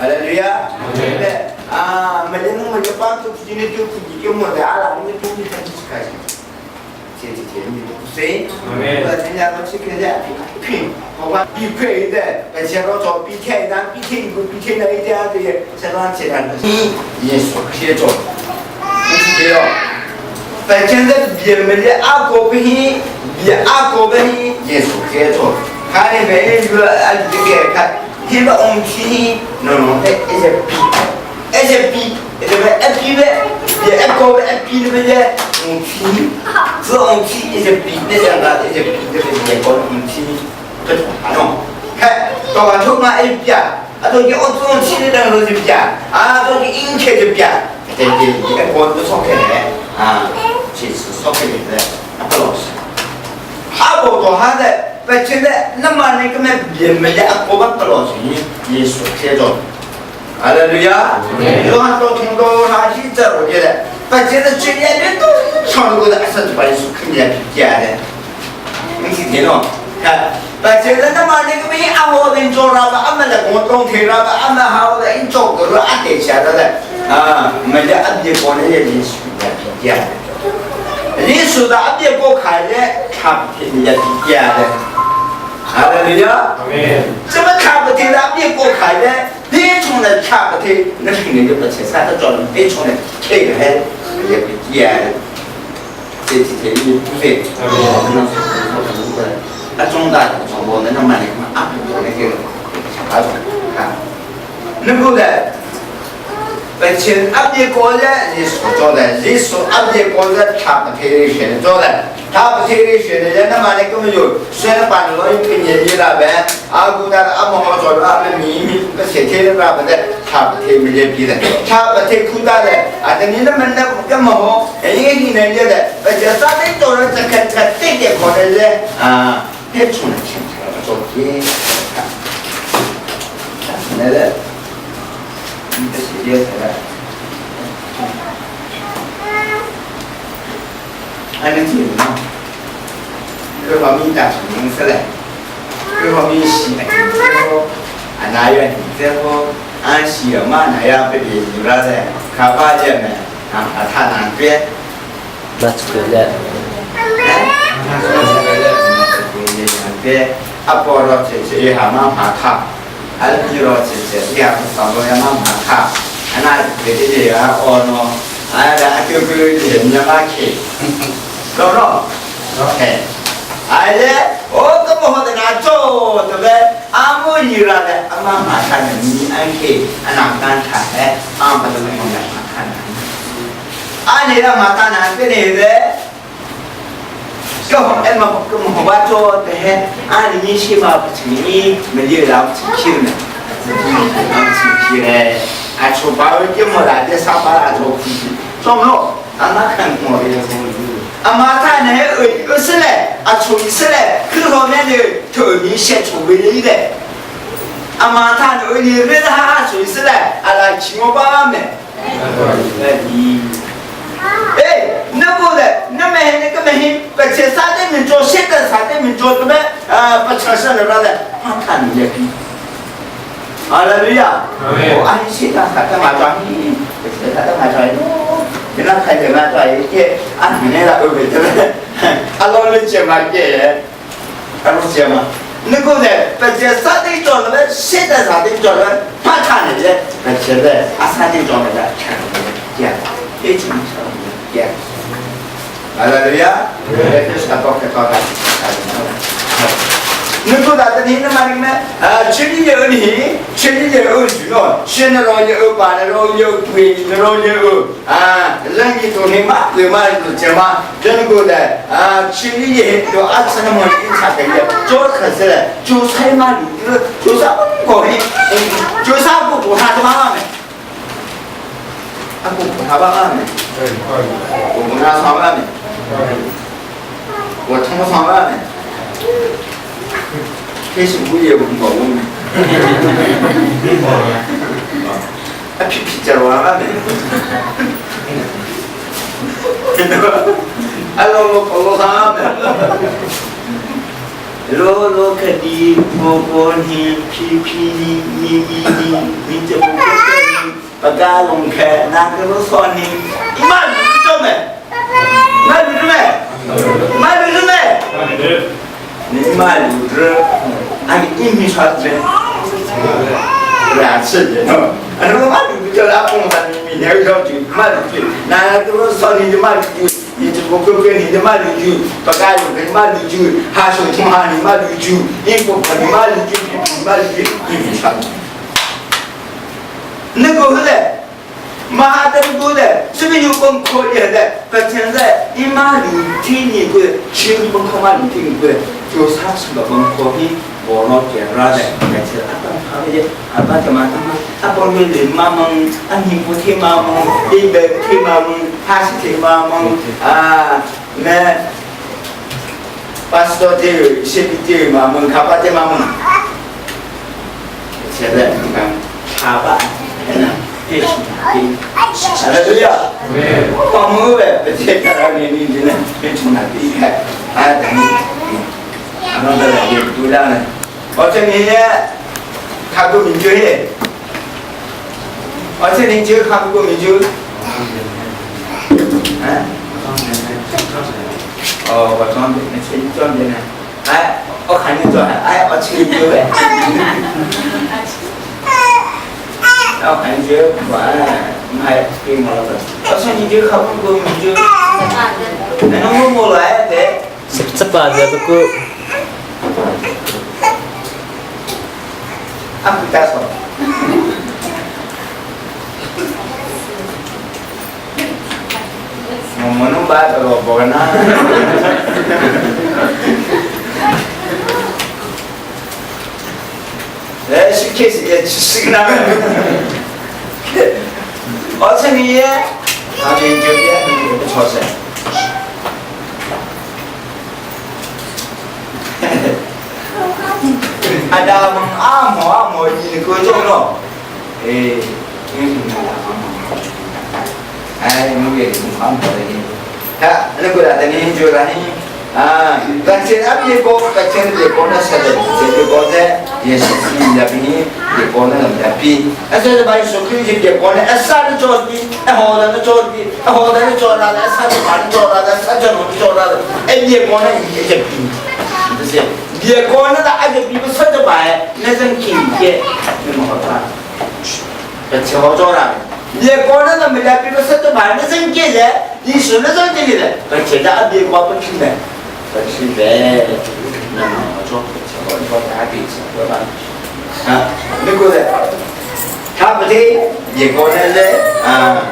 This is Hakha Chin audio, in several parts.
Hallelujah. Ah, malin mo je pa tu ni tu ku ji ke mo da ala ni tu ni ta chi ka ji. 这几天你不睡，我参加到去看见，拼，好吧，比亏的，而且我做比天一比天一个比天的一点这些，相当其他的，你说写作，你是这样，反正在别人的阿哥不行，别阿哥不行，也说写作，看你别人说啊，这个看，听到我们听，侬侬的一些比，一些比，这个一比呗，别一个一比的呗，我听，只我听一些比，那两个一些比，这个也搞我听，这种啥弄？看，到晚头嘛一比啊，啊都给我这种听的人都是比啊，啊都给阴开就比啊，对对，一个光都烧开来啊，其实烧开来的，那不老实。阿婆多哈的，不现在那么那个么别没的阿婆不老实，你说开着。阿拉路亚，你说多听多啥去这我觉得，不现在最近的都上个的二十多把你说肯定比假的，你去听咯，看，不现在那么那个没阿婆人做了吧，阿们来广东听了吧，阿们好的一做个阿得下的嘞，啊，没得阿别过那些人是比假的，你说的阿别过开的，他不听人家比假的，阿拉路亚，怎么看不听的阿别过开的？别从那看不听，那肯定就不吃菜，他找人别从那开个还也不见。这几天你不飞，啊，中大中国那种买的啊，那个啥子啊，能够的，而且阿别个人你所做的，你说阿别个人他不听选做的。他不听你选的人，他妈的根本就虽然把老一个年纪了呗，阿姑他阿妈好做的，阿们明明不写天的吧不的，他不听没人逼的，他不听苦大的，啊，等你那么那干嘛好？一个人家的，而且啥的做了这个这这点好的人啊，别出来请他做的，来了，你这写的来。还能听吗？各方面打成色嘞，各方面是啊，哪样这个俺西嘛哪样被别人了噻，卡巴姐们啊，他南边，那出来，哎，他出来南边，阿波罗姐姐也嘛马卡，阿比罗姐姐也上多也嘛马卡，啊那别的也哦喏，哎呀，哥哥也嘛去，喏喏，哎。哎嘞，我怎么好在那做，对不对？阿母伊拉的，阿妈马看的，你安去，阿哪敢看哎，阿不是我来马看的。阿你那马看的，这里的，个哎嘛个么好做的嘿，阿你起码不成你没有让不成气呢，让不成气嘞，阿出包就么来的上班阿做做么？阿那看我的。阿妈他呢？二是嘞，阿初是嘞，各方面的头面先出为的。阿妈他呢？你认他谁是嘞？阿来请我爸爸们。哎，那个的，那么那个么，不吃啥的民做，现在啥的民做的么？啊，不吃啥的了的，他看你也比。阿拉对呀，我安心他啥的嘛装，不吃啥的嘛装。你那看见嘛？在一些啊，你那个对不对？啊，老人家嘛给，啊，老家嘛，那个呢？不这啥地做了？现在啥地做了？他看的嘞，那现在啊，啥地做了？看的见，一起见。阿拉对呀，这是他搞的搞的。能够达到你那么的么？啊，去年有你，去年有去了，现在老有把的老有对的老有啊，人家昨天嘛，对嘛是这嘛，人过的啊，去年有阿次那么一查的，做可是了，就菜嘛，你这就啥不过的，就啥不不他的妈妈没，阿不不他爸妈没，我不他上班没，我通上班没。开始我也不搞我们，啊皮皮讲完了没？啊老老老啥没？ Lo lo khadi ngo ko ni phi phi ni ni ni ni ni che bu ke ni paka long khe na ke lo so ni ma lu cho me ma lu me ma lu me ni ma lu zhe a ni mi sha zhe 两次的，啊，那么马路就拉风扇，你明天要去马路去，那个说你的马路去，你这个哥哥你的马路去，不干了跟马路去，还说从哈你马路去，你不跑你马路去，马路去，你不上。那个后来，马的过来，这边有本可以的，不现在你马路听你过来，全部靠马路听过来，就啥什么本可以。我老见了的，但是阿爸他们阿爸怎么他们阿爸们人妈妈，阿你不听妈妈，你别听妈妈，他是听妈妈啊，那巴斯多这些的妈妈，卡巴的妈妈，现在你看卡巴，那这是哪个对呀？光木呗，不接看到你你你呢，别从哪离开，哎，等你，俺们这来就多量呢。어쩐 한국 민주회 어쩐 지 한국 민주哦，我装的，那钱装的呢？哎，我看你装，哎，我请你呗。我看你这我还给我了。我说你这韩国民主，那我没来的。这把这个。俺不敢说。我们弄把这个不跟他。哎，是开始也是个那个。我这里，他们就也不出声。阿达蒙阿摩阿摩伊个种咯，哎，你是哪哎，我也是阿摩的。哈，那个啦，等你就来啊，但是阿别个，但是别个那些的，这个个的也是是那边别个那那边，啊，这是把你说可以别个呢，啊，啥都做的，啊，好的做的，啊，好的做了，啊，啥都把做了，啊，啥叫弄做了，哎，别个那也就比，这些。别光那个阿个比不说的白，那种境界那么好看，这挺好做了。别光那个没来比不说的白，那种境界，你说那种境界的，不现在阿别光不去的，不去的，那么好做，好做大地对吧？啊，那个的，他不对，别光那是啊，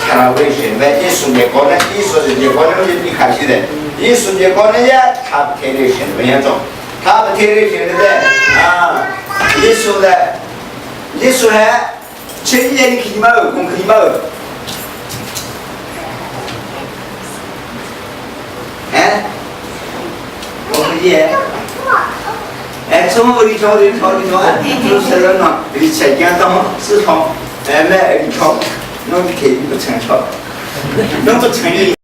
他为什么？你说别光那，你说是别光那就你开始的。艺术节搞那些，他不贴的钱不严重，他不贴的钱的啊，艺术的，艺术呢，前几年你去嘛，公去嘛，哎，我不记，哎，从我里头里头里头，就是人嘛，你才讲到自从，哎，买里头，侬贴不成熟，侬不成意。